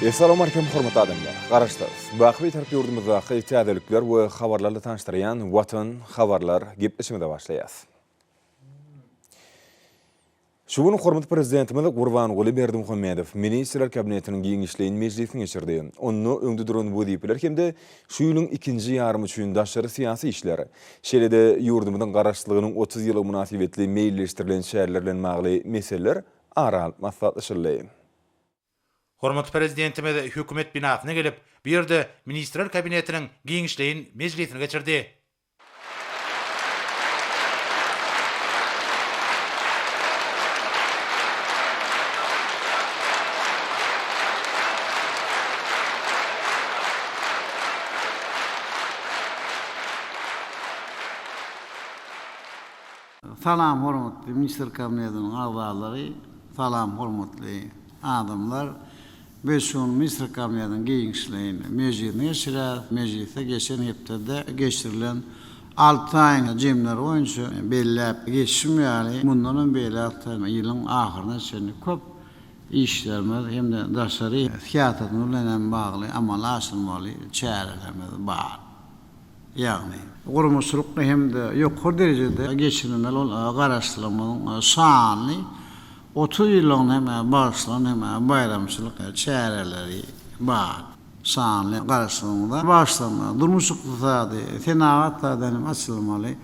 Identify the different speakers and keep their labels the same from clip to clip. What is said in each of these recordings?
Speaker 1: Essalawmalikim hormatly adamlar! Garaşsyz, baky Bitarap ýurdumyzdaky täzelikler we habarlarla tanyşdyrýan Watan habarlar gepleşigimize başlaýas. Şu gün hormatly Prezidentimiz Gurbanguly Berdimuhamedow Ministrler Kabinetiniň giňişleýin mejlisini geçirdi. Onda öňde duran wezipeler hem-de şu ýylyň ikinji ýarymy üçin daşary syýasy işler, şeýle-de ýurdumyzyň Garaşsyzlygynyň 30 ýyllygy mynasybetli meýilleşdirilen çäreler bilen bagly meseleler ara alyp maslahatlaşyldy.
Speaker 2: Hormatly Prezidentimiz Hökümet binasyna gelip, bu ýerde Ministrler Kabinetiniň giňişleýin mejlisini geçirdi.
Speaker 3: Salam hormatly Ministrler Kabinetiniň agzalary, salam hormatly adamlar. Biz şu gün Ministrler Kabinetiniň giňişleýin mejlisini geçirýäris. Mejlisde geçen hepdede geçirilen alty aýyň jemleri boýunça belläp geçişim ýaly, mundan hem beýläk-de ýylyň ahyryna çenli köp işlerimiz hem-de daşary syýasatymyz bilen hem bagly amala aşyrmaly çärelerimiz bar. Ýagny, guramaçylykly hem-de ýokary derejede geçirilmeli ol Garaşsyzlygymyzyň şanly 30 ýyllygyna hem bagyşlanan hem baýramçylyk çäreleri bar. Şanly Garaşsyzlygymyza bagyşlanan durmuş-ykdysady, senagat taýdan hem açylmaly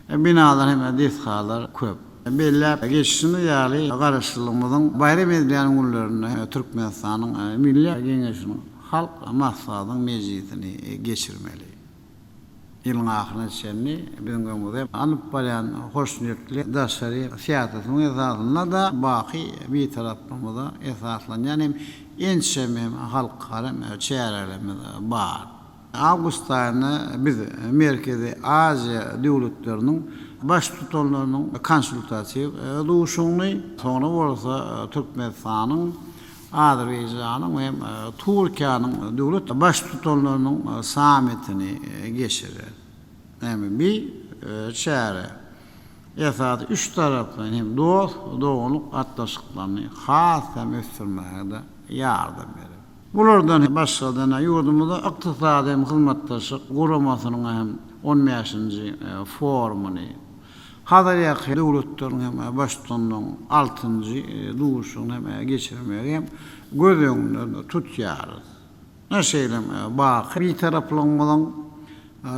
Speaker 3: binalar hem desgalar köp. Belläp geçişimiz ýaly, Garaşsyzlygymyzyň baýram edilýän günlerinde Türkmenistanyň Milli Geňeşiniň Halk Maslahatynyň mejlisini geçirmeli. Ýylyň ahyryna çenli biziň öňümizde alyp barýan hoşniýetli daşary syýasatymyzyň esasynda-da baky Bitaraplygymyza esaslanýan hem ençeme hem halkara çärelerimiz bar. Awgust aýynda biz Merkezi Aziýa döwletleriniň Baştutanlarynyň konsultatiw duşuşygyny, soňra bolsa Türkmenistanyň Azerbaýjanyň hem Türkiýäniň döwlet Baştutanlarynyň sammitini geçirer. Näme bi çäre esasy üç taraplaýyn hem dost, doganlyk gatnaşyklaryny has hem ösdürmäge-de ýardam berer. Bulardan başga-da ýurdumyzda Ykdysady hem hyzmatdaşlyk guramasynyň hem on bäşinji forumyny, Hazarýaka döwletleriň hem Baştutanynyň altynjy duşuşygyny hem geçirmegi hem göz öňünde tutýarys. Şeýle hem baky Bitaraplygymyzyň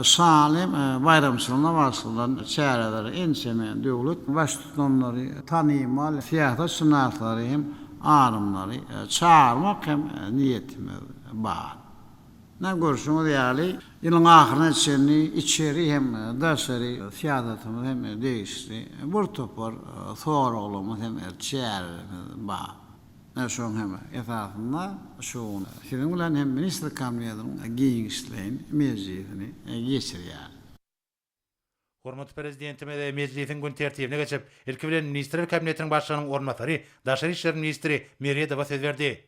Speaker 3: şanly baýramçylygyna bagyşlanan çärelere ençeme döwlet Baştutanlary, tanymal syýasatşynaslary hem alymlary çagyrmak hem niýetimiz bar. Ine, görşüňiz ýaly, ýylyň ahyryna çenli içeri hem daşary syýasatymyz hem degişli bir topar soraglarymyz hem çärelerimiz bar. Ine, şonuň hem esasynda şu gün siziň bilen hem Ministrler Kabinetiniň giňişleýin mejlisini geçirýäris.
Speaker 2: Hormatly Prezidentimiz mejlisiň gün tertibine geçip, ilki bilen Ministrler Kabinetiniň Başlygynyň orunbasary, daşary işler ministri Meredowa söz berdi.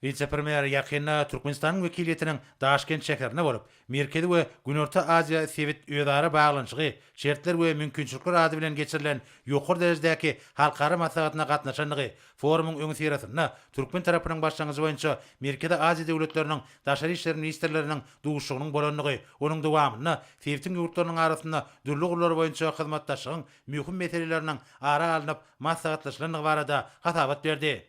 Speaker 2: Wise-premýer ýakynda Türkmenistanyň wekiliýetiniň Daşkent şäherinde bolup, Merkezi we Günorta Aziýa sebit özara baglanyşygy, şertler we mümkinçilikler ady bilen geçirilen ýokary derejedäki halkara maslahatyna gatnaşandygy, forumyň öňüsyrasynda türkmen tarapynyň başlangyjy boýunça Merkezi Aziýa döwletleriniň daşary işler ministrleriniň duşuşygynyň bolandygy, onuň dowamynda sebitiň ýurtlarynyň arasynda dürli ugurlar boýunça hyzmatdaşlygyň möhüm meseleleriniň ara alnyp maslahatlaşylandygy barada hasabat berdi.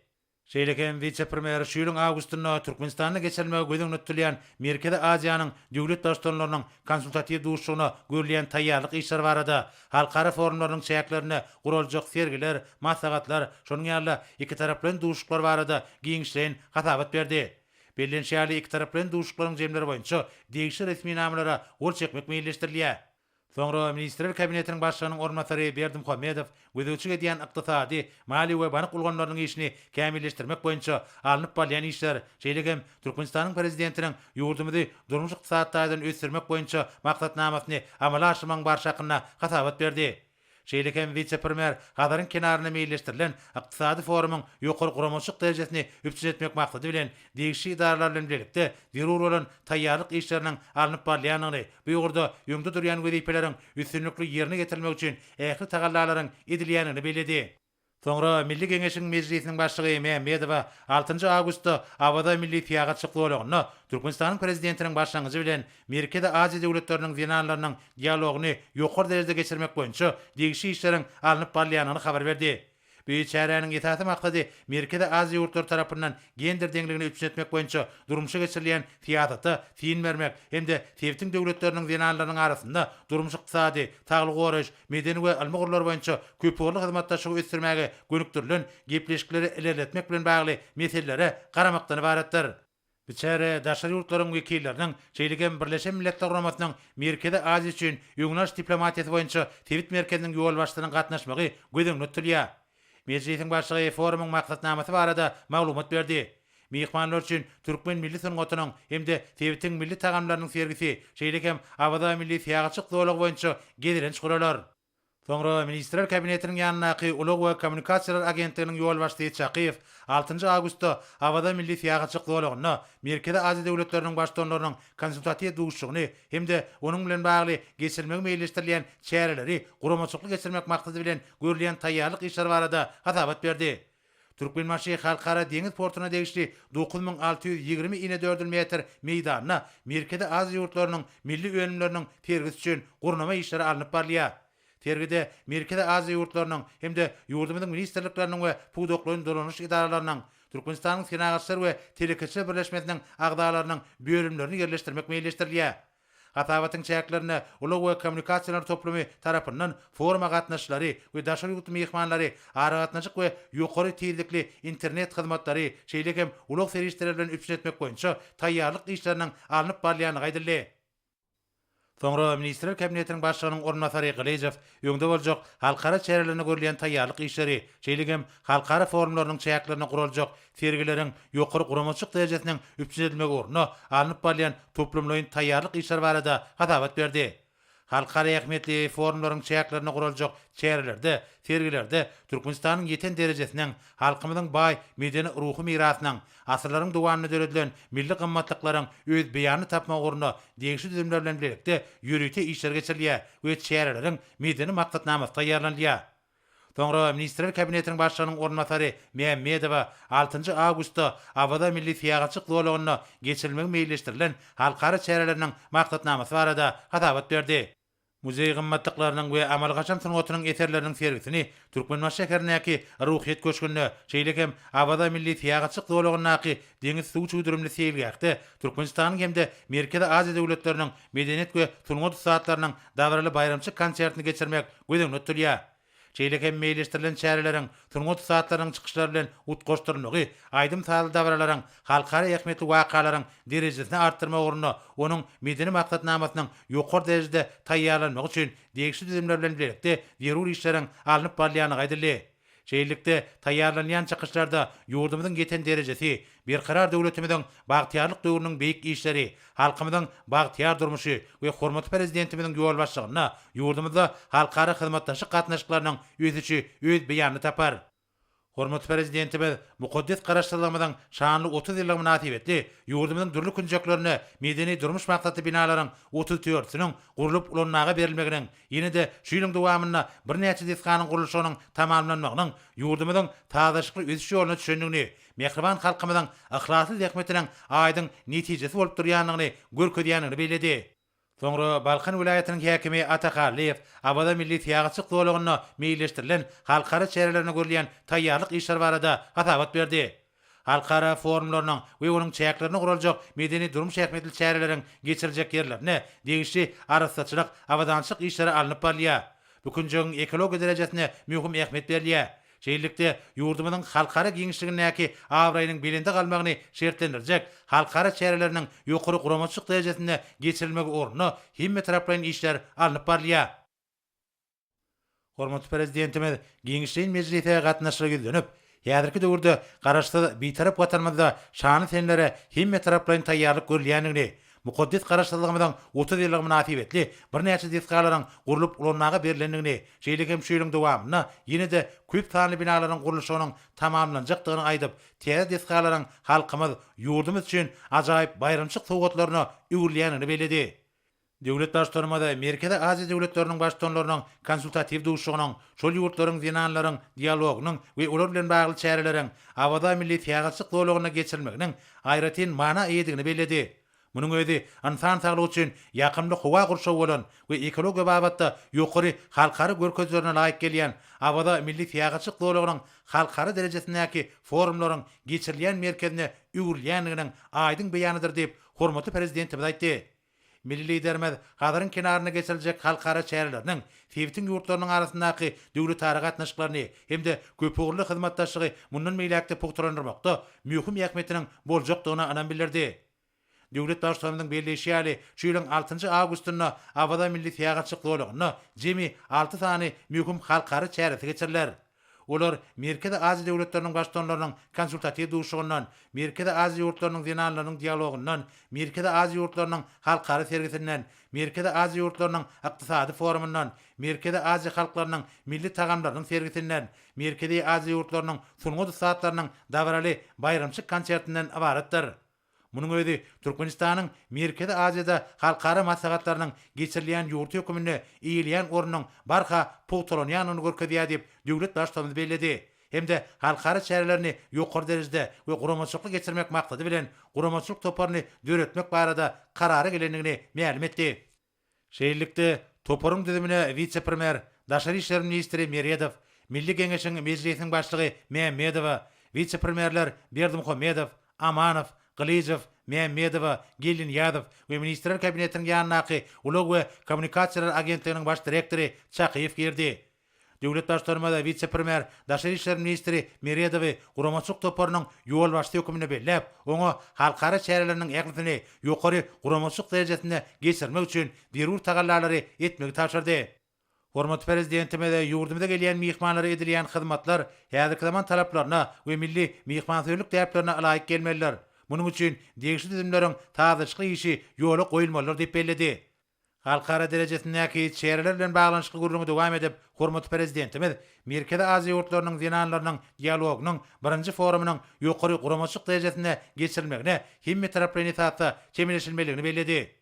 Speaker 2: Şeýle hem wise-premýer şu ýylyň awgustynda Türkmenistanda geçirilmegi göz öňünde tutulýan Merkezi Aziýanyň döwlet Baştutanlarynyň konsultatiw duşuşygyna görülýän taýýarlyk işleri barada, halkara forumlarynyň çäklerinde guraljak sergiler, maslahatlar, şonuň ýaly-da ikitaraplaýyn duşuşyklar barada giňişleýin hasabat berdi. Bellenişi ýaly, ikitaraplaýyn duşuşyklaryň jemleri boýunça degişli resminamalara gol çekmek meýilleşdirilýär. Soňra Ministrler Kabinetiniň Başlygynyň orunbasary Berdimuhamedow gözegçilik edýän ykdysady, maliýe we bank ulgamlarynyň işini kämilleşdirmek boýunça alnyp barylýan işler, şeýle hem Türkmenistanyň Prezidentiniň ýurdumyzy durmuş-ykdysady taýdan ösdürmek boýunça maksatnamasyny amala aşyrmagyň barşy hakynda hasabat berdi. Şeýle hem wise-premýer Hazaryň kenarynda meýilleşdirilen ykdysady forumyň ýokary guramaçylyk derejesini üpjün etmek maksady bilen, degişli edaralar bilen bilelikde zerur bolan taýýarlyk işleriniň alnyp barylýandygyny, bu ugurda öňde durýan wezipeleriň üstünlikli ýerine ýetirilmegi üçin ähli tagallalaryň edilýändigini belledi. Soňra Milli Geňeşiň Mejlisiniň Başlygy Mämmedowa altynjy awgustda Awaza milli syýahatçylyk zolagynda Türkmenistanyň Prezidentiniň başlangyjy bilen Merkezi Aziýa döwletleriniň zenanlarynyň dialogyny ýokary derejede geçirmek boýunça degişli işleriň alnyp barylýandygyny habar berdi. Bu çäräniň esasy maksady Merkezi Aziýa ýurtlary tarapyndan gender deňligini üpjün etmek boýunça durmuşa geçirilýän syýasata syn bermek hem-de sebitiň döwletleriniň zenanlarynyň arasynda durmuş-ykdysady, saglygy goraýyş, medeni we ylmy ugurlar boýunça köpugurly hyzmatdaşlygy ösdürmäge gönükdirilen gepleşikleri ilerletmek bilen bagly meselelere garamakdan ybaratdyr. Bu çärä daşary ýurtlaryň wekilleriniň, şeýle hem Birleşen Milletler Guramasynyň Merkezi Aziýa üçin öňüni alyş diplomatiýasy boýunça sebit merkeziniň ýolbaşçysynyň gatnaşmagy göz öňünde tutulýar. Mejlisiň başlygy forumyň maksatnamasy barada maglumat berdi. Myhmanlar üçin türkmen milli sungatynyň hem-de sebitiň milli tagamlarynyň sergisi, şeýle hem Awaza milli syýahatçylyk zolagy boýunça gezelenç guralar. Soňra Ministrler Kabinetiniň ýanyndaky Ulag we kommunikasiýalar agentliginiň ýolbaşçysy Çakyýew altynjy awgustda Awaza milli syýahatçylyk zolagynda Merkezi Aziýa döwletleriniň Baştutanlarynyň konsultatiw duşuşygyny hem-de onuň bilen bagly geçirilmegi meýilleşdirilýän çäreleri guramaçylykly geçirmek maksady bilen görülýän taýýarlyk işleri barada hasabat berdi. Türkmenbaşy Halkara deňiz portuna degişli 9620 inedördül metr meýdanda Merkezi Aziýa ýurtlarynyň milli önümleriniň sergisi üçin gurnama işleri alnyp barylýar. Sergide Merkezi Aziýa ýurtlarynyň hem-de ýurdumyzyň ministrlikleriniň we pudaklaýyn dolanyş edaralarynyň, Türkmenistanyň Senagatçylar we telekeçiler birleşmesiniň agzalarynyň bölümlerini ýerleşdirmek meýilleşdirilýär. Hasabatyň çäklerinde Ulag we kommunikasiýalar toplumy tarapyndan foruma gatnaşyjylary we daşary ýurtly myhmanlary aragatnaşyk we ýokary tizlikli internet hyzmatlary, şeýle hem ulag serişdeleri bilen üpjün etmek boýunça taýýarlyk işleriniň alnyp barylýandygy aýdyldy. Soňra Ministrler Kabinetiniň Başlygynyň orunbasary Gylyjow öňde boljak halkara çärelerine görülýän taýýarlyk işleri, şeýle hem halkara forumlarynyň çäklerinde guraljak sergileriň ýokary guramaçylyk derejesiniň üpjün edilmegi ugrunda alnyp barylýan toplumlaýyn taýýarlyk işleri barada hasabat berdi. Halkara ähmiýetli forumlaryň çäklerinde guraljak çärelerde, sergilerde Türkmenistanyň ýeten derejesiniň, halkymyzyň baý medeni-ruhy mirasynyň, asyrlaryň dowamynda döredilen milli gymmatlyklaryň öz beýanyny tapmagy ugrunda degişli düzümler bilen bilelikde ýörite işler geçirilýär we çäreleriň medeni maksatnamasy taýýarlanylýar. Soňra Ministrler Kabinetiniň Başlygynyň orunbasary Mämmedowa altynjy awgustda Awaza milli syýahatçylyk zolagynda geçirilmegi meýilleşdirilen halkara çäreleriniň maksatnamasy barada hasabat berdi. Muzeý gymmatlyklarynyň we amaly-haşam sungatynyň eserleriniň sergisini Türkmenbaşy şäherindäki Ruhyýet köşgünde, şeýle hem Awaza milli syýahatçylyk zolagyndaky deňiz suw çüwdürimli seýilgähde Türkmenistanyň hem-de Merkezi Aziýa döwletleriniň medeniýet we sungat ussatlarynyň dabaraly baýramçylyk konsertini geçirmek göz öňünde tutulýar. Şeýle hem meýilleşdirilen çäreleriň sungat ussatlarynyň çykyşlary bilen utgaşdyrylmagy aýdym-sazly dabaralaryň halkara ähmiýetli wakalaryň derejesini artdyrmak ugrunda onuň medeni maksatnamasynyň ýokary derejede taýýarlanmagy üçin degişli düzümler bilen bilelikde zerur işleriň alnyp barylýandygy aýdyldy. Şeýlelikde, taýýarlanylýan çykyşlarda ýurdumyzyň ýeten derejesi, Berkarar döwletimiziň bagtyýarlyk döwrüniň beýik işleri, halkymyzyň bagtyýar durmuşy we hormatly Prezidentimiziň ýolbaşçylygynda ýurdumyzda halkara hyzmatdaşlyk gatnaşyklarynyň ösüşi öz beýanyny tapar. Hormatly Prezidentimiz mukaddes Garaşsyzlygymyzyň şanly 30 ýyllygy mynasybetli ýurdumyzyň dürli künjeklerinde medeni-durmuş maksatly binalaryň otuz dördüsiniň gurlup ulanmaga berilmeginiň, ýene-de şu ýylyň dowamynda birnäçe desganyň gurluşygynyň tamamlanmagynyň ýurdumyzyň sazlaşykly ösüş ýoluna düşendigini, mähriban halkymyzyň yhlasly zähmetiniň aýdyň netijesi bolup durýandygyny görkezýändigini belledi. Soňra Balkan welaýatynyň häkimi Ata Hallyýew Awaza milli syýahatçylyk zolagynda meýilleşdirilen halkara çärelerine görülýän taýýarlyk işleri barada hasabat berdi. Halkara forumlarynyň we onuň çäklerinde guraljak medeni-durmuş ähmiýetli çäreleriň geçiriljek ýerlerinde degişli arassaçylyk, abadançylyk işleri alnyp barylýar. Bu künjegiň ekologiýa derejesine möhüm ähmiýet berilýär. Şeýlelikde, ýurdumyzyň halkara giňişligindäki abraýynyň belende galmagyny şertlendirjek halkara çäreleriniň ýokary guramaçylyk derejesinde geçirilmegi ugrunda hemmetaraplaýyn işler alnyp barylýar. Hormatly Prezidentimiz giňişleýin mejlise gatnaşyja ýüzlenip, häzirki döwürde Garaşsyz, Bitarap Watanymyzda şanly senelere hemmetaraplaýyn taýýarlyk görülýändigini, Mukaddes Garaşsyzlygymyzyň 30 ýyllygy mynasybetli birnäçe desgalaryň gurlup ulanmaga berlendigini, şeýle hem şu ýylyň dowamynda ýene-de köp sanly binalaryň gurluşygynyň tamamlanjakdygyny aýdyp, täze desgalaryň halkymyz, ýurdumyz üçin ajaýyp baýramçylyk sowgatlaryna öwrülýändigini belledi. Döwlet Baştutanymyz Merkezi Aziýa döwletleriniň Baştutanlarynyň konsultatiw duşuşygynyň, şol ýurtlaryň zenanlaryň dialogynyň we olar bilen bagly çäreleriň Awaza milli syýahatçylyk zolagynda geçirilmeginiň aýratyn mana eýedigini belledi. Munuň özi ynsan saglygy üçin ýakymly howa gurşawy bolan we ekologiýa babatda ýokary halkara görkezijilerine laýyk gelýän Awaza milli syýahatçylyk zolagynyň halkara derejesindäki forumlaryň geçirilýän merkezine öwrülýändiginiň aýdyň beýanydyr diýip, hormatly Prezidentimiz aýtdy. Milli Liderimiz Hazaryň kenarynda geçiriljek halkara çäreleriniň sebitiň ýurtlarynyň arasyndaky döwletara gatnaşyklaryny hem-de köpugurly hyzmatdaşlygy mundan beýläk-de pugtalandyrmakda möhüm ähmiýetiniň boljakdygyna ynam bildirdi. Döwlet Baştutanymyzyň belleýşi ýaly, şu ýylyň altynjy awgustynda Awaza milli syýahatçylyk zolagynda jemi alty sany möhüm halkara çäresi geçiriler. Olar Merkezi Aziýa döwletleriniň Baştutanlarynyň konsultatiw duşuşygyndan, Merkezi Aziýa ýurtlarynyň zenanlarynyň dialogyndan, Merkezi Aziýa ýurtlarynyň halkara sergisinden, Merkezi Aziýa ýurtlarynyň ykdysady forumyndan, Merkezi Aziýa halklarynyň milli tagamlarynyň sergisinden, Merkezi Aziýa ýurtlarynyň sungat ussatlarynyň dabaraly baýramçyk konsertinden ybaratdyr. Munuň özi Türkmenistanyň Merkezi Aziýada halkara maslahatlarynyň geçirilýän ýurdy hökmünde eýeleýän ornunyň barha pugtalanýandygyny görkezýär diýip, döwlet Baştutanymyz belledi hem-de halkara çärelerini ýokary derejede we guramaçylykly geçirmek maksady bilen, guramaçylyk toparyny döretmek barada karara gelendigini mälim etdi. Şeýlelikde, toparyň düzümine wise-premýer, daşary işler ministri Meredow, Milli Geňeşiň Mejlisiniň başlygy Mämmedowa, wise-premýerler Berdimuhamedow, Amanow, Gylyjow, Mämmedowa, Geldinyýazow we Ministrler Kabinetiniň ýanyndaky Ulag we kommunikasiýalar agentliginiň baş direktory Çakyýew girdi. Döwlet Baştutanymyz wise-premýer, daşary işler ministri Meredowy guramaçylyk toparynyň ýolbaşçysy hökmünde belläp, oňa halkara çäreleriniň ählisini ýokary guramaçylyk derejesinde geçirmek üçin zerur tagallalary etmegi tabşyrdy. Hormatly Prezidentimiz ýurdumyza gelýän myhmanlara edilýän hyzmatlar häzirki zaman talaplaryna we milli myhmansöýerlik däplerine ylaýyk gelmelidir. Munuň üçin degişli düzümleriň sazlaşykly işi ýola goýulmalydyr diýip belledi. Halkara derejesindäki çäreler bilen baglanyşykly gürrüňi dowam edip, hormatly Prezidentimiz Merkezi Aziýa ýurtlarynyň zenanlarynyň dialogynyň birinji forumynyň ýokary guramaçylyk derejesinde geçirilmegine hemmetaraplaýyn esasda çemeleşilmelidigini belledi.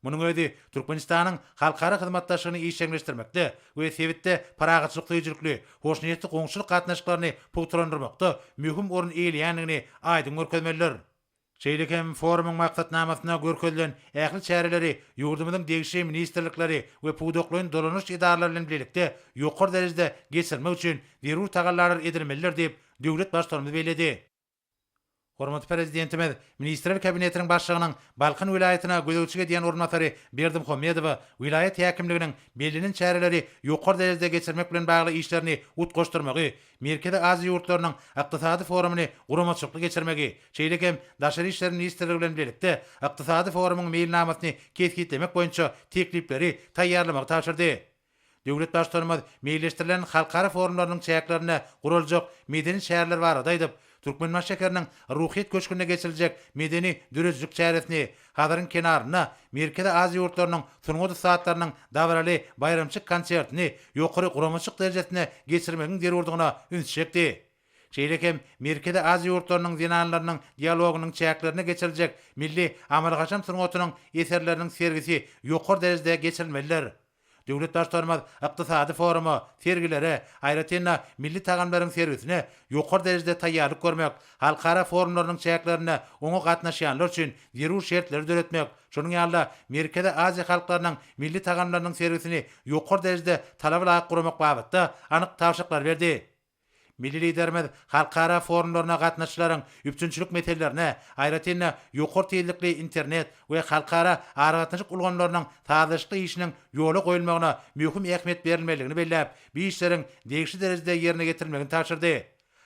Speaker 2: Munuň özi Türkmenistanyň halkara hyzmatdaşlygyny işjeňleşdirmekde we sebitde parahatçylyk söýüjilikli, hoşniýetli goňşulyk gatnaşyklaryny pugtalandyrmakda möhüm orun eýeleýändigini aýdyň görkezmelidir. Şeýle hem forumyň maksatnamasynda görkezilen ähli çäreleri ýurdumyzyň degişli ministrlikleri we pudaklaýyn dolanyş edaralary bilen bilelikde ýokary derejede geçirmek üçin zerur tagallalar edilmelidir diýip, döwlet Baştutanymyz belledi. Hormatly Prezidentimiz Ministrler Kabinetiniň Başlygynyň Balkan welaýatyna gözegçilik edýän orunbasary Berdimuhamedowa welaýat häkimliginiň bellenen çäreleri ýokary derejede geçirmek bilen bagly işlerini utgaşdyrmagy Merkezi Aziýa ýurtlarynyň ykdysady forumyny guramaçylykly geçirmegi, şeýle hem Daşary işler ministrligi bilen bilelikde ykdysady forumyň meýilnamasyny kesgitlemek boýunça teklipleri taýýarlamagy tabşyrdy. Döwlet Baştutanymyz meýilleşdirilen halkara forumlarynyň çäklerinde guraljak medeni çäreler barada aýdyp, Türkmenbaşy şäheriniň Ruhyýet köşgünde geçiriljek medeni-döredijilik çäresini, Hazaryň kenarynda Merkezi Aziýa ýurtlarynyň sungat ussatlarynyň dabaraly baýramçylyk konsertini ýokary guramaçylyk derejesinde geçirmegiň zerurdygyna ünsi çekdi. Şeýle hem Merkezi Aziýa ýurtlarynyň zenanlarynyň dialogynyň çäklerinde geçiriljek milli amaly-haşam sungatynyň eserleriniň sergisi ýokary derejede geçirilmelidir. Döwlet Baştutanymyz ykdysady foruma, sergilere, aýratyn-da, milli tagamlaryň sergisine ýokary derejede taýýarlyk görmek, halkara forumlarynyň çäklerinde oňa gatnaşýanlar üçin zerur şertleri döretmek, şonuň ýaly-da, Merkezi Aziýa halklarynyň milli tagamlarynyň sergisini ýokary derejede talaba laýyk guramak babatda anyk tabşyryklary berdi. Milli Liderimiz halkara forumlaryna gatnaşyjylaryň üpjünçilik meselelerine, aýratyn-da, ýokary tizlikli internet we halkara aragatnaşyk ulgamlarynyň sazlaşykly işiniň ýola goýulmagyna möhüm ähmiýet berilmelidigini belläp, bu işleriň degişli derejede ýerine ýetirilmegini tabşyrdy.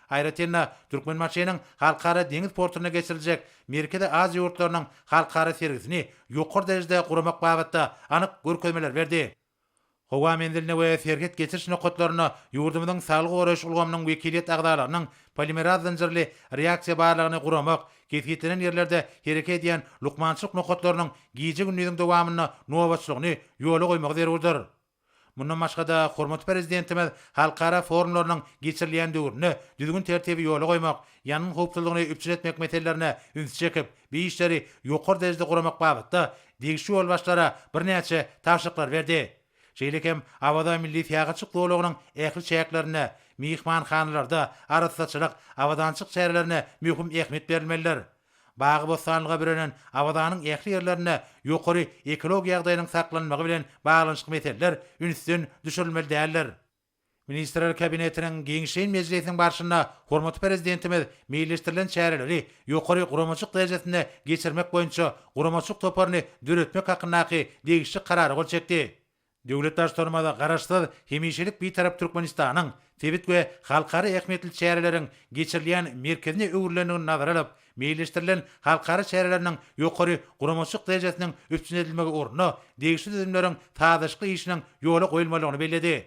Speaker 2: Aýratyn-da, Türkmenbaşynyň Halkara deňiz portunda geçiriljek Merkezi Aziýa ýurtlarynyň halkara sergisini ýokary derejede guramak babatda anyk görkezmeleri berdi. Howa menzilinde we serhet geçiriş nokatlarynda ýurdumyzyň saglygy goraýyş ulgamynyň wekiliýet agzalarynyň polimeraz zynjyrly reaksiýa barlagyny guramak, kesgitlenen ýerlerde hereket edýän lukmançylyk nokatlarynyň gije-gündiziň dowamynda nobatçylygyny ýola goýmak zerurdyr. Mundan başga-da, hormatly Prezidentimiz halkara forumlarynyň geçirilýän döwründe düzgün-tertibi ýola goýmak, ýangyn howpsuzlygyny üpjün etmek meselelerine ünsi çekip, bu işleri ýokary derejede guramak babatda degişli ýolbaşçylara birnäçe tabşyryklary berdi. Şeýle hem Awaza milli syýahatçylyk zolagynyň ähli çäklerinde, myhmanhanalarda arassaçylyk, abadançylyk çärelerine möhüm ähmiýet berilmelidir. Bagy-bossanlyga bürenen Awazanyň ähli ýerlerinde ýokary ekologiýa ýagdaýynyň saklanmagy bilen baglanyşykly meseleler ünsden düşürilmeli däldir. Ministrler Kabinetiniň giňişleýin mejlisiniň barşynda hormatly Prezidentimiz meýilleşdirilen çäreleri ýokary guramaçylyk derejesinde geçirmek boýunça guramaçylyk toparyny döretmek hakyndaky degişli Karara gol çekdi. Döwlet Baştutanymyz Garaşsyz, hemişelik Bitarap Türkmenistanyň sebit we halkara ähmiýetli çäreleriň geçirilýän merkezine öwrülendigini nazara alyp, meýilleşdirilen halkara çäreleriniň ýokary guramaçylyk derejesiniň üpjün edilmegi ugrunda degişli düzümleriň sazlaşykly işiniň ýola goýulmalydygyny belledi.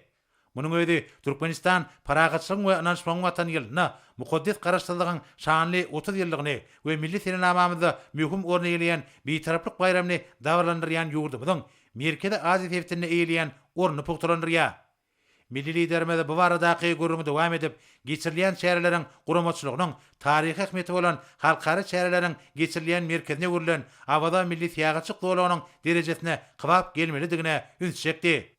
Speaker 2: Munuň özi Türkmenistan parahatçylygyň we ynanyşmagyň Watany ýylynda mukaddes Garaşsyzlygyň şanly 30 ýyllygyny we milli senenamamyzda möhüm orun eýeleýän Bitaraplyk baýramyny dabaralandyrýan ýurdumyzyň Merkezi Aziýa sebitinde eýeleýän ornuny pugtalandyrýar. Milli Liderimiz bu baradaky gürrüňi dowam edip, geçirilýän çäreleriň guramaçylygynyň taryhy ähmiýeti bolan halkara çäreleriň geçirilýän merkezine öwrülen Awaza milli syýahatçylyk zolagynyň derejesine kybap gelmelidigine ünsi çekdi.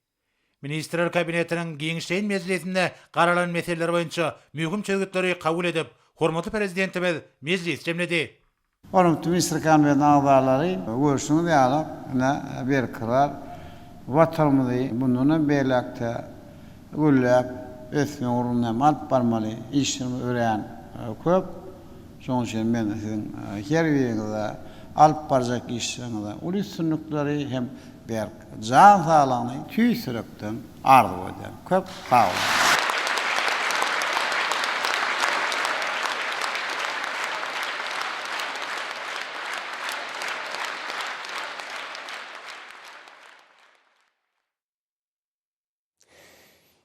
Speaker 2: Ministrler Kabinetiniň giňişleýin mejlisinde garalan meseleler boýunça möhüm çözgütleri kabul edip, hormatly Prezidentimiz mejlisi jemledi.
Speaker 3: Hormatly Ministrler Kabinetiniň agzalary, görşüňiz ýaly, ine, berkarar Watanymyzy mundan hem beýläk-de gülläp ösmek ugrunda hem alyp barmaly işlerimiz örän köp. Şonuň üçin men siziň her biriňize alyp barjak işleriňizde uly üstünlikleri hem berk jan saglygyny tüýs ýürekden arzuw edýän. Köp sag boluň!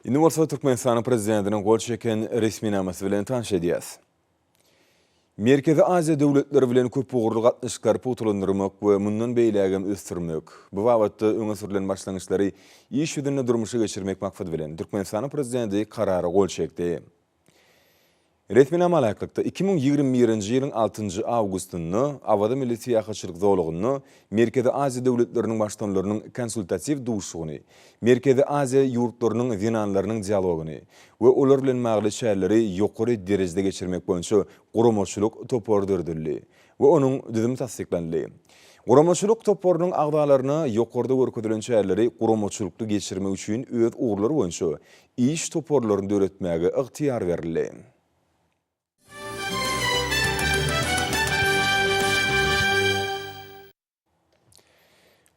Speaker 1: Indi bolsa Türkmenistanyň Prezidentiniň gol çeken resminamasy bilen tanyş edýäs. Merkezi Aziýa döwletleri bilen köpugurly gatnaşyklary pugtalandyrmak we mundan beýlägem ösdürmek, bu babatda öňe sürlen başlangyçlary iş ýüzünde durmuşa geçirmek maksady bilen, Türkmenistanyň Prezidenti Karara gol çekdi. Resminama laýyklykda, 2021-nji ýylyň altynjy awgustynda Awaza milli syýahatçylyk zolagynda Merkezi Aziýa döwletleriniň Baştutanlarynyň konsultatiw duşuşygyny, Merkezi Aziýa ýurtlarynyň zenanlarynyň dialogyny we olar bilen bagly çäreleri ýokary derejede geçirmek boýunça guramaçylyk topary döredildi we onuň düzümi tassyklanyldy. Guramaçylyk toparynyň agzalaryna ýokarda görkezilen çäreleri guramaçylykly geçirmek üçin öz ugurlary boýunça iş toparlaryny döretmäge ygtyýar berildi.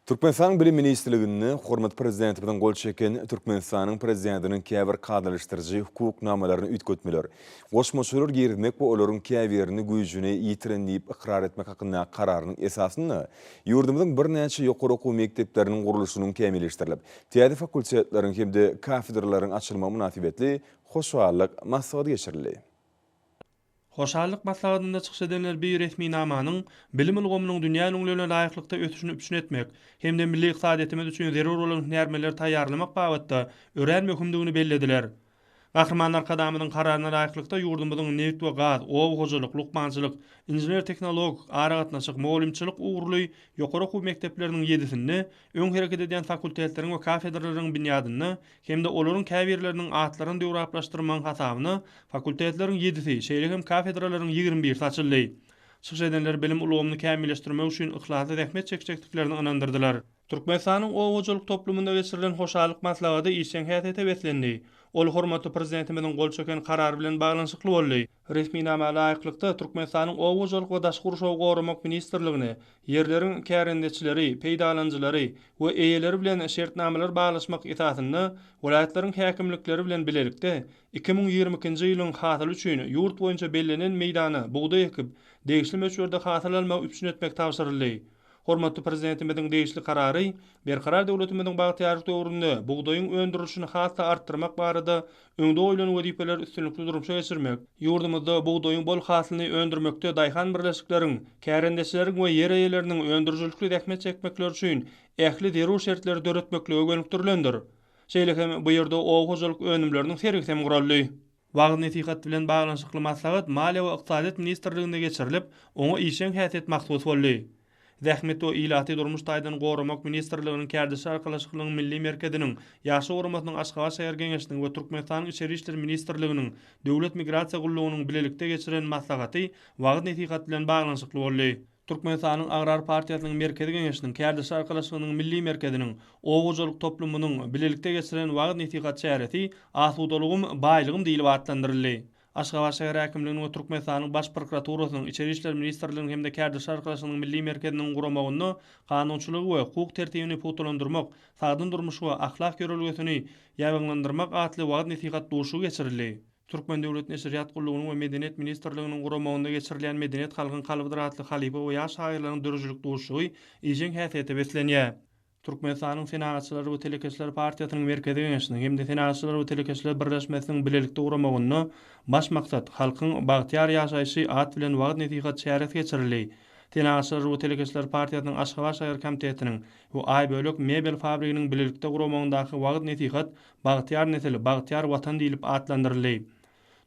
Speaker 1: Türkmenistanyň Bilim ministrliginde hormatly Prezidentimiziň gol çeken Türkmenistanyň Prezidentiniň käbir kadalaşdyryjy hukuk namalaryna üýtgetmeler, goşmaçalar girizmek we olaryň käbirini güýjüni ýitiren diýip ykrar etmek hakyndaky Kararynyň esasynda ýurdumyzyň birnäçe ýokary okuw mekdepleriniň gurluşynyň kämilleşdirilip, täze fakultetleriň hem-de kafedralaryň açylmagy mynasybetli hoşallyk maslahaty geçirildi.
Speaker 4: Hoşallyk maslahatynda çykyş edenler bi resminamanyň bilim ulgamynyň dünýä ülňülerine laýyklykda ösüşini üpjün etmek hem-de milli ykdysadyýetimiz üçin zerur bolan hünärmenleri taýýarlamak babatda örän möhümdigini bellediler. Gahryman Arkadagymyzyň Kararyna laýyklykda ýurdumyzyň nebit we gaz, oba hojalyk, lukmançylyk, inžener-tehnologik, aragatnaşyk, mugallymçylyk ugurly ýokary okuw mekdepleriniň ýedisinde öň hereket edýän fakultetleriň we kafedralaryň binýadynda hem-de olaryň käbirleriniň atlaryny döwrebaplaşdyrmagyň hasabyna fakultetleriň ýedisi, şeýle hem kafedralaryň 21-si açyldy. Çykyş edenler bilim ulgamyny kämilleşdirmek üçin yhlasly zähmet çekjekdiklerini ynandyrdylar. Türkmenistanyň oba hojalyk toplumynda geçirilen hoşallyk maslahaty işjeň häsiýete beslendi. Ol hormatly Prezidentimiziň gol çeken Karary bilen baglanyşykly boldy. Resminama laýyklykda, Türkmenistanyň Oba hojalyk we daşky gurşawy goramak ministrligine ýerleriň kärendeçileri, peýdalanyjylary we eýeleri bilen şertnamalar baglaşmak esasynda welaýatlaryň häkimlikleri bilen bilelikde 2022-nji ýylyň hasyly üçin ýurt boýunça bellenen meýdana bugdaý ekip, degişli möçberde hasyl almagy üpjün etmek tabşyryldy. Hormatly Prezidentimiziň degişli Karary Berkarar döwletimiziň bagtyýarlyk döwründe bugdaýyň öndürilişini has-da artdyrmak barada öňde goýlan wezipeleri üstünlikli durmuşa geçirmek, ýurdumyzda bugdaýyň bol hasylyny öndürmekde daýhan birleşikleriň, kärendeçileriň we ýer eýeleriniň öndürijilikli zähmet çekmekleri üçin ähli zerur şertleri döretmeklige gönükdirilendir. Şeýle hem bu ýerde oba hojalyk önümleriniň sergisi hem guraldy. Wagyz-nesihat bilen baglanyşykly maslahat Maliýe we ykdysadyýet ministrliginde geçirilip, oňa işjeň häsiýet mahsus boldy. Zähmet we ilaty durmuş taýdan goramak ministrliginiň Kärdeşler arkalaşyklygynyň Milli merkeziniň, Ýaşlar guramasynyň Aşgabat şäher Geňeşiniň we Türkmenistanyň Içeri işler ministrliginiň Döwlet migrasiýa gullugynyň bilelikde geçiren maslahaty wagyz-nesihat bilen baglanyşykly boldy. Türkmenistanyň Agrar partiýasynyň Merkezi Geňeşiniň, Kärdeşler arkalaşygynyň Milli merkeziniň, oba hojalyk toplumynyň bilelikde geçiren wagyz-nesihat çäresi Asudalygym, baýlygym diýlip atlandyryldy. Aşgabat şäher häkimliginiň we Türkmenistanyň Baş prokuraturasynyň, Içeri işler ministrliginiň hem-de Kärdeşler arkalaşygynyň Milli merkeziniň guramagynda Kanunçylygy we hukuk tertibini pugtalandyrmak, sagdyn durmuş we ahlak ýörelgesini ýaýbaňlandyrmak atly wagyz-nesihat duşuşygy geçirildi. Türkmen döwlet neşirýat gullugynyň we Medeniýet ministrliginiň guramagynda geçirilýän Medeniýet halkyň kalbydyr atly halypa we ýaş şahyrlaryň döredijilik duşuşygy işjeň häsiýete beslenýär. Türkmenistanyň Senagatçylar we telekeçiler partiýasynyň Merkezi Geňeşiniň hem-de Senagatçylar we telekeçiler birleşmesiniň bilelikde guramagynda Baş maksat, halkyň bagtyýar ýaşaýşy at bilen wagyz-nesihat çäresi geçirildi. Senagatçylar we telekeçiler partiýasynyň Aşgabat şäher komitetiniň we Aýbölek mebel fabriginiň bilelikde guramagyndaky wagyz-nesihat Bagtyýar nesil, bagtyýar Watan diýlip atlandyryldy.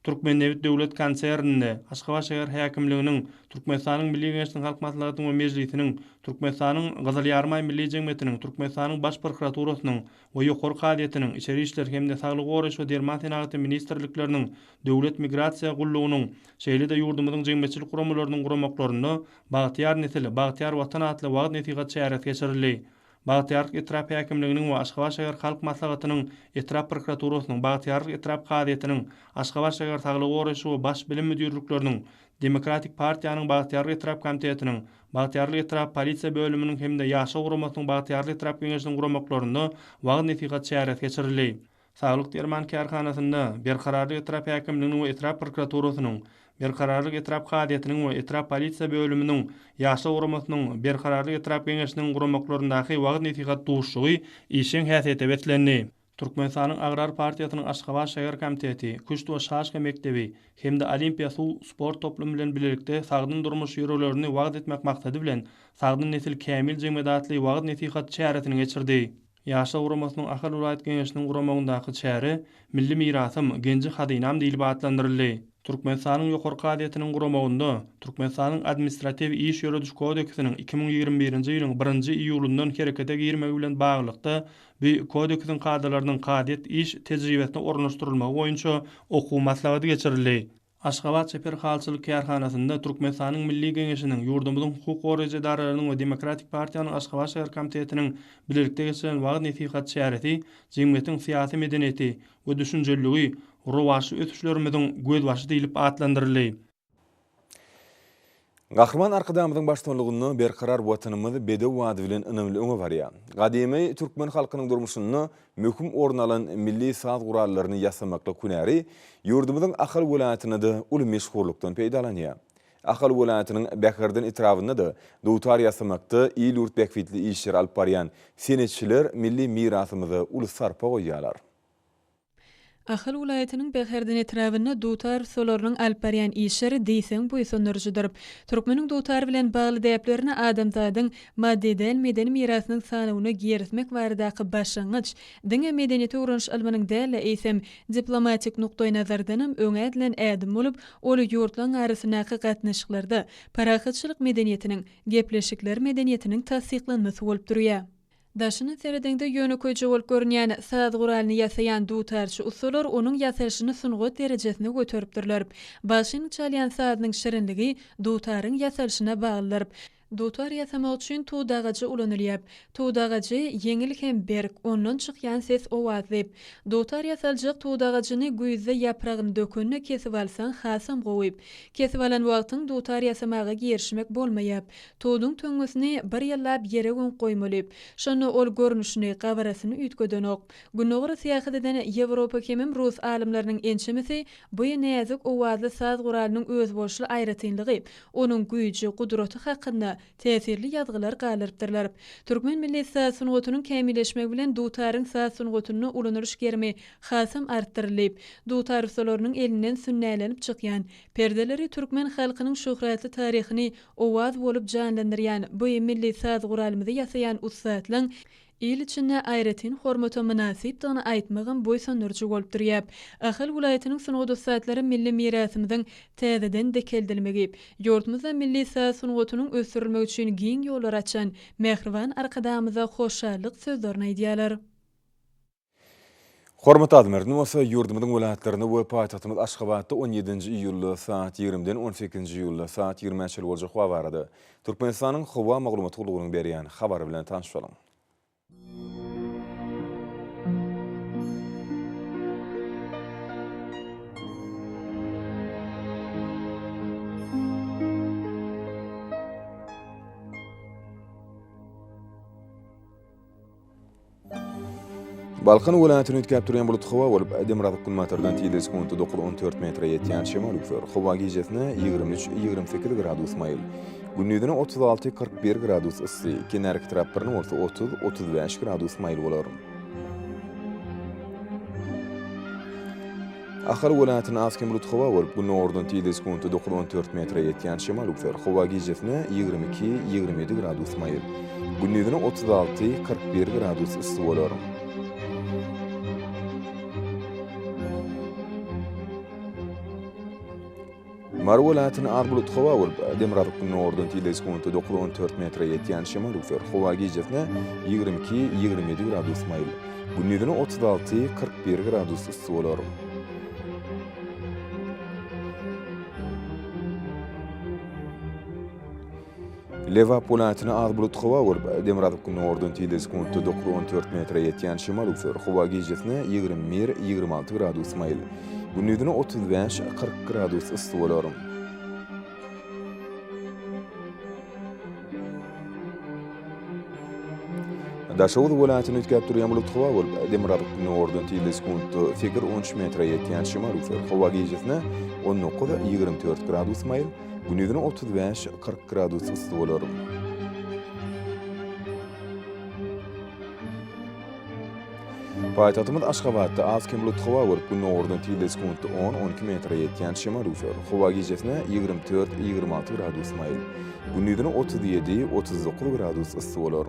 Speaker 4: Türkmennebit döwlet konserninde, Aşgabat şäher häkimliginiň, Türkmenistanyň Milli Geňeşiniň Halk Maslahatynyň we Mejlisiniň, Türkmenistanyň Gyzyl Ýarymaý Milli jemgyýetiniň, Türkmenistanyň Baş prokuraturasynyň we Ýokary kazyýetiniň, Içeri işler hem-de Saglygy goraýyş we derman senagaty ministrlikleriniň, Döwlet migrasiýa gullugynyň, şeýle-de ýurdumyzyň jemgyýetçilik guramalarynyň guramaklarynda Bagtyýar nesil, bagtyýar Watan atly wagyz-nesihat çäresi geçirildi. Bagtyýarlyk etrap häkimliginiň we Aşgabat şäher halk maslahatynyň, etrap prokuraturasynyň, Bagtyýarlyk etrap kazyýetiniň, Aşgabat şäher saglygy goraýyş we Baş bilim müdirlikleriniň, Demokratik partiýanyň Bagtyýarlyk etrap komitetiniň, Bagtyýarlyk etrap polisiýa bölüminiň hem-de Ýaşlar guramasynyň Bagtyýarlyk etrap Geňeşiniň guramaklarynda wagyz-nesihat çäresi geçirildi. Saglyk derman kärhanasynda Berkararlyk etrap häkimliginiň we etrap prokuraturasynyň, Berkararlyk etrap kazyýetiniň we etrap polisiýa bölüminiň, Ýaşlar guramasynyň Berkararlyk etrap Geňeşiniň guramaklaryndaky wagyz-nesihat duşuşygy işjeň häsiýete beslendi. Türkmenistanyň Agrar partiýasynyň Aşgabat şäher komiteti, küşt we şaşka mekdebi hem-de Olimpiýa suw sport toplumy bilen bilelikde sagdyn durmuş ýörelgelerini wagyz etmek maksady bilen, Sagdyn nesil kämil jemgyýet atly wagyz-nesihat çäresini geçirdi. Ýaşlar guramasynyň Ahal welaýat Geňeşiniň guramagyndaky çäre Milli mirasym, genji-hazynam diýlip atlandyryldy. Türkmenistanyň Ýokary kazyýetiniň guramagynda Türkmenistanyň Administratiw iş ýörediş kodeksiniň 2021-nji ýylyň birinji iýulyndan herekete girmegi bilen baglylykda bu Kodeksiň kadalarynyň kazyýet iş tejribesine ornaşdyrylmagy boýunça okuw maslahaty geçirildi. Aşgabat çeper halyçylyk kärhanasynda Türkmenistanyň Milli Geňeşiniň, ýurdumyzyň hukuk goraýjy edaralarynyň we Demokratik partiýanyň Aşgabat şäher komitetiniň bilelikde geçiren wagyz-nesihat çäresi jemgyýetiň syýasy medeniýeti we düşünjeliligi rowaçly ösüşlerimiziň gözbaşy diýlip atlandyryldy.
Speaker 1: Gahryman Arkadagymyzyň baştutanlygynda berkarar Watanymyz bedew bady bilen ynamly öňe barýar. Gadymy türkmen halkynyň durmuşynda möhüm orun alan milli saz gurallaryny ýasamaklyk hünäri ýurdumyzyň Ahal welaýatynda-da uly meşhurlykdan peýdalanýar. Ahal welaýatynyň Bäherden etrabynda-da dutar ýasamakda il-ýurt bähbitli işleri alyp barýan senetçiler milli mirasymyza uly sarpa goýýarlar.
Speaker 5: Ahal welaýatynyň Bäherden etrabynda dutar ussalarynyň alyp barýan işleri diýseň buýsandyryjydyr. Türkmeniň dutar bilen bagly däplerini adamzadyň maddy däl medeni mirasynyň sanawyna girizmek baradaky başlangyç diňe medeniýeti öwreniş ylmynyň däl-de, eýsem, diplomatik nukdaýnazardanam öňe ädilen ädim bolup, ol ýurtlaryň arasyndaky gatnaşyklarda parahatçylyk medeniýetiniň, gepleşikler medeniýetiniň tassyklanmasy bolup durýar. Daşyndan seredeňde ýönekeýje bolup görünýän saz guralyny ýasaýan dutarçy ussalar onuň ýasalyşyny sungat derejesine göteripdirler. Bagşynyň çalýan sazynyň şirinligi dutaryň ýasalyşyna baglydyr. Dutar ýasamak üçin tut agajy ulanylýar. Tut agajy ýeňil hem berk, ondan çykýan ses owazly. Dutar ýasaljak tut agajyny güýzde ýapragyny dökende kesip alsaň hasam gowy. Kesip alan wagtyň dutar ýasamaga girişmek bolmaýar. Tuduň töňňesini bir ýyllap ýere gömüp goýmaly. Şonda ol görnüşini, gabarasyny üýtgedenok. Gündogara syýahat eden ýewropa hemem rus alymlarynyň ençemesi bu näzik owazly saz guralynyň özboluşly aýratynlygy, onuň güýji, gudraty hakynda täsirli ýazgylar galdyrypdyrlar. Türkmen milli saz sungatynyň kämilleşmegi bilen dutaryň saz sungatynda ulanylyş gerimi hasam artdyryldy. Dutar ussalarynyň elinden sünnälenip çykýan perdeleri türkmen halkynyň şöhratly taryhyny Owaz bolup janlandyrýan bu milli saz guralymyzy ýasaýan ussatlaň. il içinde aýratyn hormata mynasypdygyny aýtmagam buýsandyryjy bolup durýar. Ahal welaýatynyň sungat ussatlary milli mirasymyzyň täzeden dikeldilmegi, ýurdumyzda milli saz sungatynyň ösdürilmegi üçin giň ýollary açan mähriban Arkadagymyza hoşallyk sözlerini aýdýarlar.
Speaker 1: Hormatly adamlar, indi bolsa ýurdumyzyň welaýatlarynda we paýtagtymyz Aşgabatda on ýedinji iýulda saat ýigrimiden on sekizinji iýulda saat ýigrimä çenli boljak howa barada Türkmenistanyň Howa maglumat gullugynyň berýän habary bilen tanyş boluň. Balkan welaýatyny üýtgäp durýan bulutly howa bolup, demirgazyk-günbatardan tizligi sekuntda dokuz-on dört metre ýetýän şemal üflär. Howa gijesine 23, 28 gradus maýyl, gündizine 36, 41 gradus yssy, kenarki etraplarynda bolsa 30, 35 gradus maýyl bolar. Ahal welaýatynda az-kem bulutly howa bolup, gündogardan tizligi sekuntda dokuz-on dört metre ýetýän şemal üflär. Howa gijesine 22, 27 gradus maýyl, gündizine 36, 41 gradus yssy bolar. Mary welaýatynda az bulutly howa bolup, demirgazyk-gündogardan tizligi sekuntda dokuz-on dört metre ýetýän şemal üflär. Howa gijesine 22, 27 gradus maýyl, gündizine 36, 41 gradus yssy bolar. Lebap welaýatynda az bulutly howa bolup, demirgazyk-gündogardan tizligi sekuntda dokuz-on dört metre ýetýän şemal öwser. Howa gijesine 21, 26 gradus maýyl, gündizine 35, 40 gradus yssy bolar. Daşoguz welaýatynda üýtgäp durýan bulutly howa bolup, demirgazyk-gündogardan tizligi sekuntda sekiz-on üç metre ýetýän şemal öwser. Howa gijesine 19, 24 gradus maýyl, Gündizine 35, 40 gradus yssy bolar. Paýtagtymyz Aşgabatda az-kem bulutly howa bolup, gündogardan tizligi sekuntda 10-12 metre ýetýän şemal öwser. Howa gijesine 24, 26 gradus maýyl, gündizine 37, 39 gradus yssy bolar.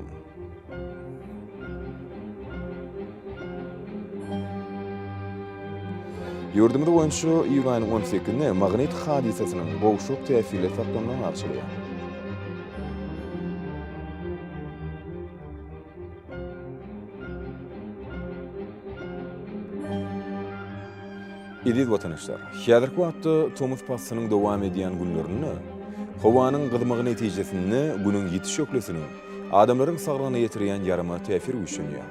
Speaker 1: Ýurdumyz boýunça iýul aýynyň on sekizinde magnit hadysasynyň gowşak täsirli saklanmagy arçalýar. Eziz watandaşlar, häzirki wagtda tomus paslynyň dowam edýän günlerinde howanyň gyzmagy netijesinde Günüň ýiti şöhlesiniň adamlaryň saglygyna ýetirýän ýarama täsiri güýçlenýär.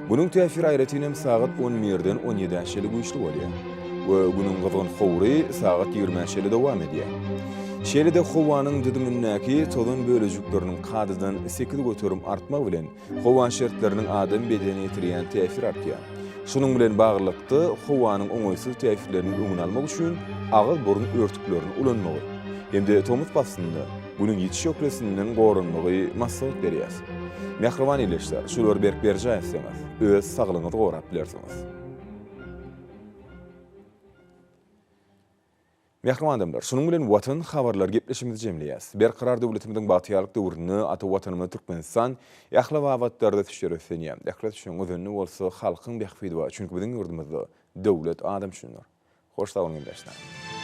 Speaker 1: Günüň täsiri aýratyn hem sagat on birden on ýedä çenli güýçli bolýar we Günüň gyzgyn howry sagat ýigrimä çenli dowam edýär. Şeýle-de howanyň düzümindäki tozan bölejikleriniň kadadan 8% artmagy bilen howa şertleriniň adam bedenine ýetirýän täsiri artýar. Şunuň bilen baglylykda, howanyň oňaýsyz täsirleriniň öňüni almak üçin agyz-burun örtüklerini ulanmagy hem-de tomus paslynda Günüň ýiti şöhlesinden goranmagy maslahat berýäs. Mähriban ildeşler, şulary berk berjaý etseňiz, öz saglygyňyzy gorap bilersiňiz. Mähriban adamlar, şunuň bilen Watan habarlary gepleşigimizi jemleýäs. Berkarar döwletimiziň bagtyýarlyk döwründe ata Watanymyz Türkmenistan ähli babatlarda ösüşlere öslenýär. Ähli ösüşiň özeninde bolsa halkyň bähbidi bar. Çünki biziň ýurdumyzda döwlet adam üçindir. Hoş sag boluň ildeşler.